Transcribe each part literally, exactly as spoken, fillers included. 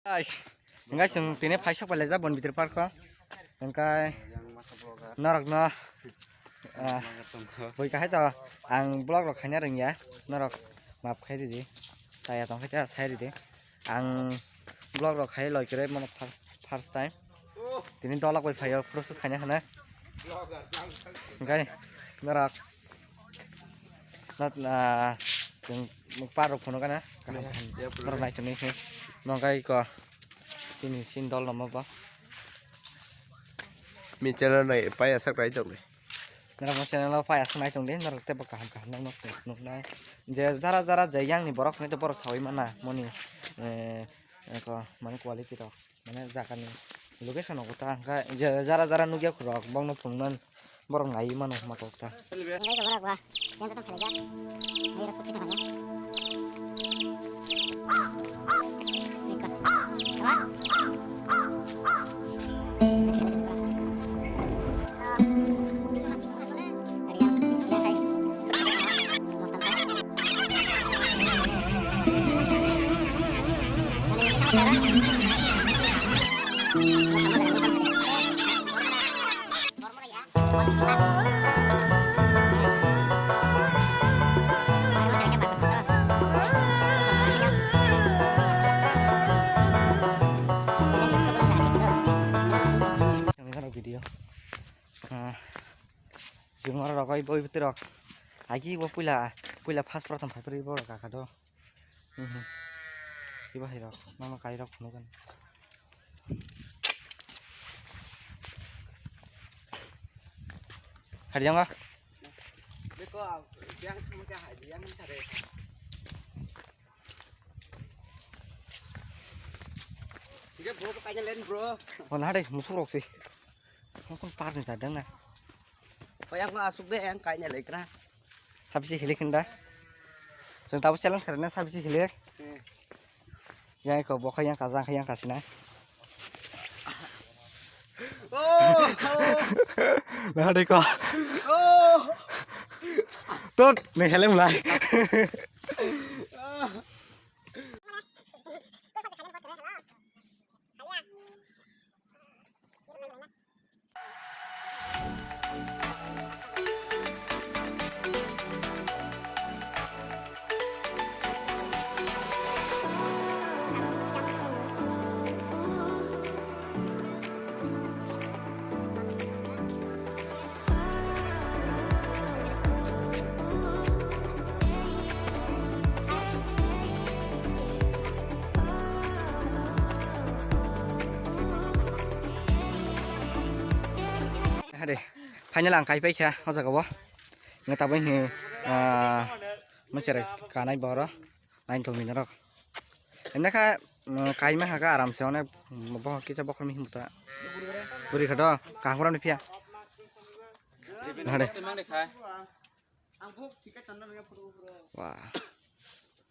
Guys, hingke chwng tini phaisok bai laijak Bonbitir park o. Hingke norok no, ah, bui kahai to ang vlog rok khaina rwngya. Norok maaf khai ridi. Chaya tong khe sai ridi. Ang vlog rok khai loi kwrwi mano first, first time. Tini dolok bai phaio photoshoot khaina hwnwi. Hingke norok Not, ah, chwng parok phunukana. Kaham, kaham. Borok naichomni khe. Nongkai ko. Chini, chini dol no mo bo. Mi channel nai paya sak rai tong. Norok mo channel o paya sak nai tong di. Norok tebo kaham, kaham nang nok nuknai. Je jara, jara je yang ni borok ni to borok sawi mana. Moni, eh, ko mani quality rok. Mane jaga ni location rok ta hwnkhe je jara jara nukya khorok bokno phunuknani borok naiwi mano hwnba kok ta. Hwnkhai borok ba yang joto phelaijak. Nai rok sukhi thangya. Video. Ah, jumara rok oi boi bwtwi rok. Agi bo puila, puila first prothom phaiphri bo rok kaka do. Mhm. Iba hai rok, mama kai rok phunukgani. Hari yang ah? Beko, yang sama kah hari yang sare. Dia bro, kanya len bro. Mana ada musuh rok sih. Nokon par ni sadang na. Kau yang asuk deh, yang kanya lekra. Sabisi hilik hinda. Chwng tabuk challenge khaina sabisi hilik. Hmm. Yang ko bokha yang kajang yang kasina. Oh, oh. Nah, deko. Oh. Tot, ni helem lai. Hade, final ang kai paikha o jaga o. Nge tabuk ni, ah, mwchara kanai boro. Naithok ni norok. Emne kha, mm, kaima haka aram se onek, mm, bohok kisa bokhor mi himta. Bwrwi kha do, kaham ni phiya. Hade. Wah.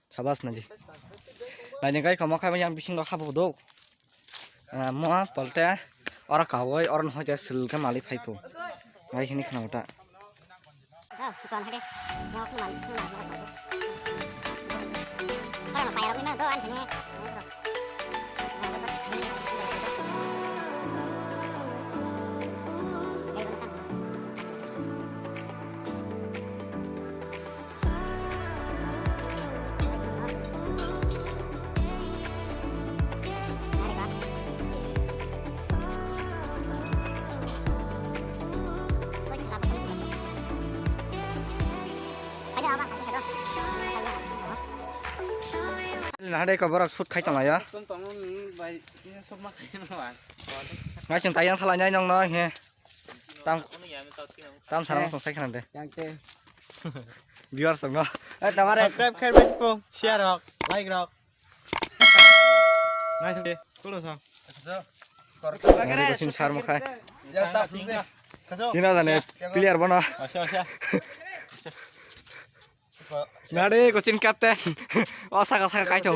Sabas naji. Naini kai komo khai yang bising lo habo do. Ah, mo polte ora kawai ora no hoja sil ke mali phaipo. Ngai hini khna uta. Nahade ko borok shoot khai tonglaio. Ngai chwng tayang thalai nai nong no he. Tam, tam sana mosong sai khana de. Yang te. Viewers song no. Eh, tamare subscribe khair bai po, share rok, like rok. Nai de, kulo song. Nari ko sin sar mo khai. Yang tak dulu deh. Sina jane player bono. Asa, asa. Nari ko sin captain. O saka saka kai to.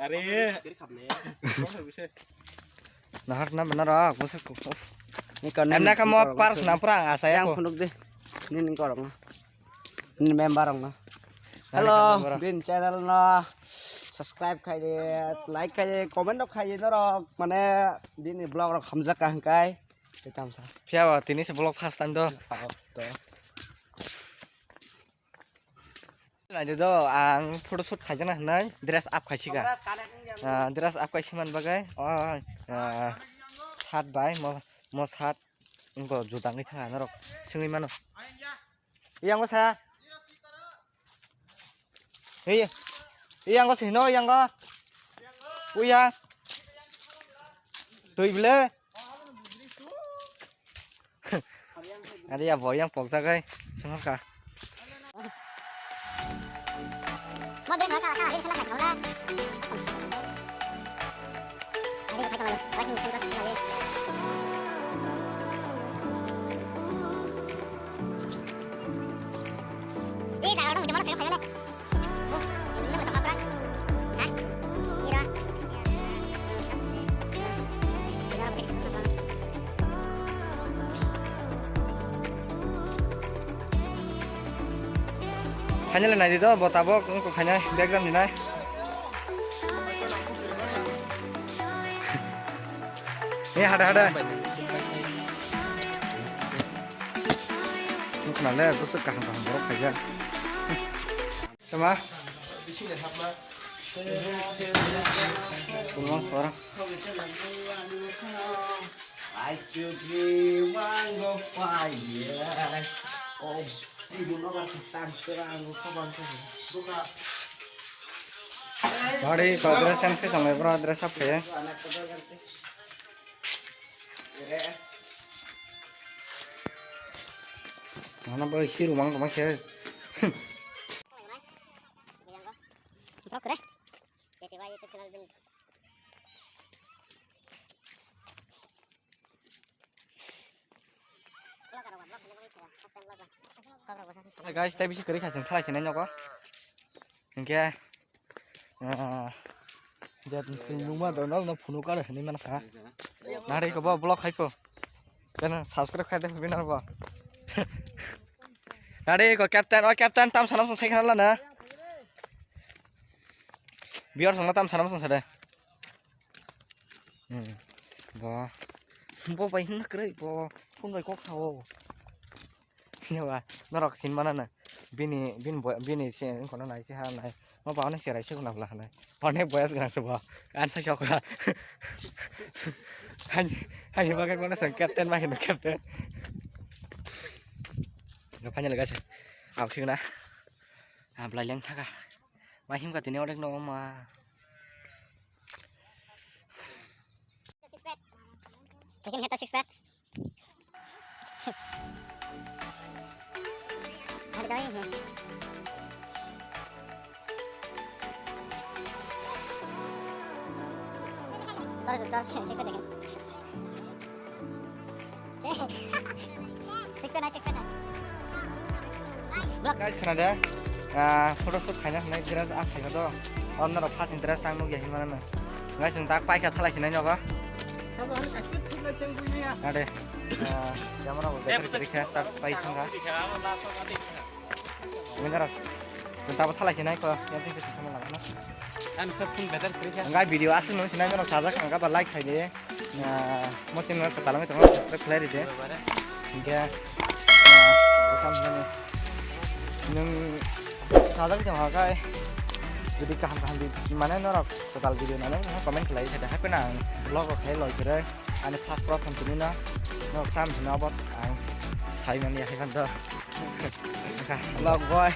Are. Nahar na bana ra, ko se ko. Ni kan emna ka mo pars na pura asa ya ko. Yang phunuk de. Ni ni korong. Ni member rok no. Hello, bin channel no. Subscribe khai de, like khai de, comment rok khai de norok, mane bini vlog rok hamjak ka hwnkhe. Tei tamsa. Phiya ba tini se vlog first time do. To. Naidi do, ang photo shoot khaijana hwnwi dress up khaisika. Ah, dress up khaisi man bagwi, oh, ah, shirt bai mo, mo shirt wngkha juda wngwi thangkha norok swngwi mano. Yang sa. Ei, ei, yang sino, yang. Uya. Tui bile. Ari ya, bo yang pokjak ai. Sengkha. Khaina le naidi do, bo tabok wngkha khaina bag jam dinai. Ni hada hada. Wngkha le bwswk kaham kaham borok khaijak. Tama? Kurma sora. Bari ko dress change khe tongo, bro, dress up khe. Mana bo hiru mang tongma khe. Vlog kore. Jadi wah itu kenal bin. Guys, tai bisi kwrwi kha chwng thalai sinai nogo. Hinkhe, ah, je nungma dol no phunu kar hinwi man kha. Nari ko bo vlog khai pho. Channel subscribe khai de bini bo. Nari ko captain, o captain tam sana song sai khana lana. Biar song tam sana song sade. Hmm. Bo. Bo bai hin kwrwi bo. Phone bai kok sao. Yawa, norok sin mana na. Bini, bini boy, bini se, kono nai se ha nai. Mo ba onek serai se guna bla hanai. Onek boyas gana se bo. An sa chokra. Hani, hani bagai kono sang captain ma hino captain. Ga final ga se. Au sing na. Ah, belai leng thaka. Ma him ka tini onek no ma. Bikin heta six pack. Hari kami ni. Tar tar six pack. Six pack, six pack. Guys, khana de, ah, photo shoot khaina hwnwi dress up khaina do. Onno rok first dress tang nugya hinmana na. Guys, nwng tak paikha thalai sinai nogo. Ade, ah, camera bo battery sirikha, charge pai thangkha. Winner as. Nwng tabo thalai sinai ko, yang tingkhe sitham lang na. Ang khe phone battery sirikha. Ang video aswk nung sinai nono sajak ang kha ba like khai de. Ah, mo channel kwtal wngwi tongo, subscribe khlai ridi. Hinkhe, ah, nwng sajagwi tongkha khe, jodi kaham kaham di-, mane norok kwtal video nanai wngkha comment khlai khe, haikhe ang vlog rok khlai loi kwrwi, ani first prothom tini no norok tam hino abo ang sai mani hai phan do. Vlog boy.